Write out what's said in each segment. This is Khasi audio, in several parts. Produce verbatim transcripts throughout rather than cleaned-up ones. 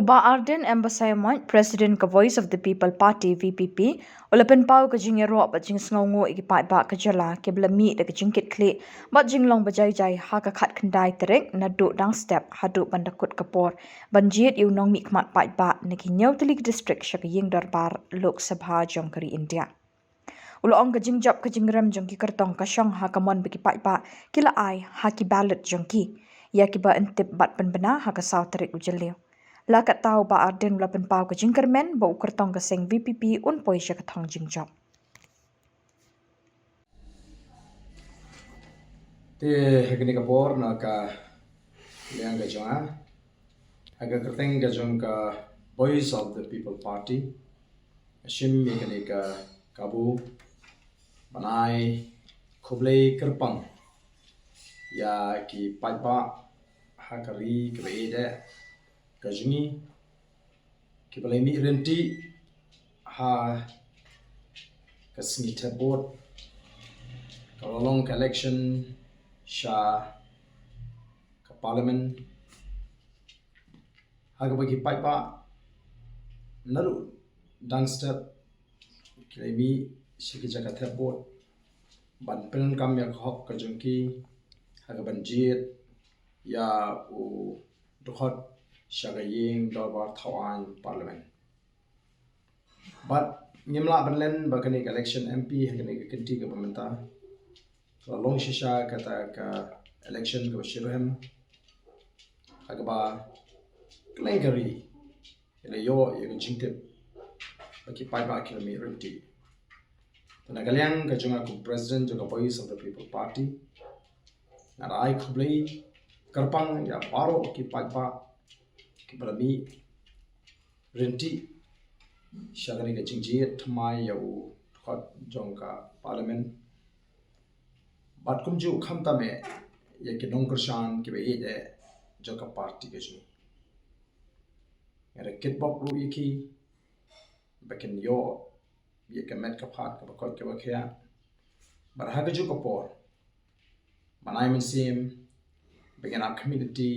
Bah Ardent M Basaiawmoit, President ka Voice of the People Party, V P P, u la pynpaw ka jingïaroh bad jingsngewnguh ïa ki paidbah ka jylla kiba la mih da ka jingkitkhlieh bad jinglong ba jai jai ha ka khatkhyndai tarik naduh dang step haduh ban da kut ka por ban jied ïa u nongmihkhmat paidbah na ki hynñiew tylli ki district sha ka ïing dorbar Lok Sabha jong ka ri India. U la ong ka jingjop ka jingrem jong ki kyrtong ka shong ha ka mon ba ki paidbah ki la ai ha ki ballot jong ki ïa kiba yn tip bad pynbna ha ka saw tarik u Jylliew. La katta u Bah Ardent u la pynpaw ka jingkyrmen ba u kyrtong ka seng V P P un poi sha ka thong jingjop. Te ha kane ka por na ka liang ka jong nga, ha ka kyrteng ka jong ka Voice of the People Party, nga shim ïa kane ka kabu ban ai khublei kyrpang ïa ki paidbah ha ka ri kaba ïeit ka jong ngi, kiba la mih ryntih ha ka sngi thep vote kaba la long ka election sha ka Parliament, ha kaba ki paidbah naduh dang step ki la mih sha ki jaka thep vote ban pyndonkam ïa ka hok ka jong ki ha kaban jied ïa u dkhot sha ka ïing dorbar thawaiñ Parliament. Bad ngim lah ban len ba kane ka election M P ha kane ka kynti kaba mynta ka la long shisha kata ka election kaba shitrhem ha kaba kylleng ka ri ki la ïoh ïa ka jingtip ba ki paidbah ki la mih ryntih. Te na ka liang ka jong nga kum President jong ka Voice of the People Party, nga da ai khublei kyrpang ïa baroh ki paidbah kiba la mih ryntih sha kane ka jingjied thymmai ïa u dkhot jong ka Parliament, bad kumjuh khamtam eh ïa ki nongkyrshan kiba ïeit eh jong ka party ka jong ngi. Nga da kitbok ruh ïa ki ba kin ïoh ïa ka met ka phad kaba koit kaba khiah. Bad ha kajuh ka por ban ai mynsiem ba ngin ap khmih lynti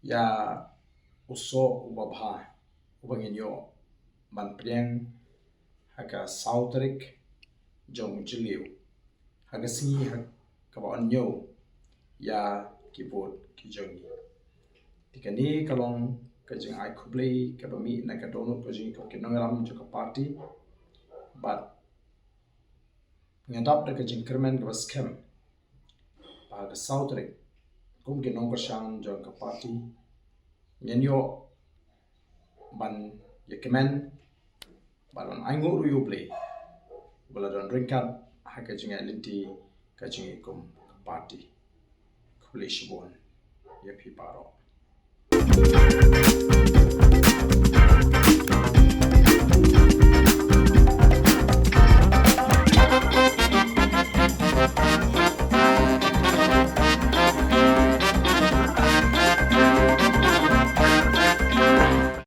ïa u soh uba bha uba ngin ïoh ban pdiang ha ka saw tarik jong u Jylliew ha ka sngi ha kaba yn ñiew ïa ki vote ki jong ngi. Te kane ka long ka jingai khublei kaba mih na ka dohnud ka jong ngi kum ki nongïalam jong ka party. Bad nga dap da ka jingkyrmen kaba skhem ba ha ka saw tarik kum ki nongkyrshan jong ka party ngin ïoh ban ïakmen bad ban ainguh ruh ïa U Blei ba la don ryngkat ha ka jingïaid lynti ka jong ngi kum ka party. Khublei shibun ïa phi baroh.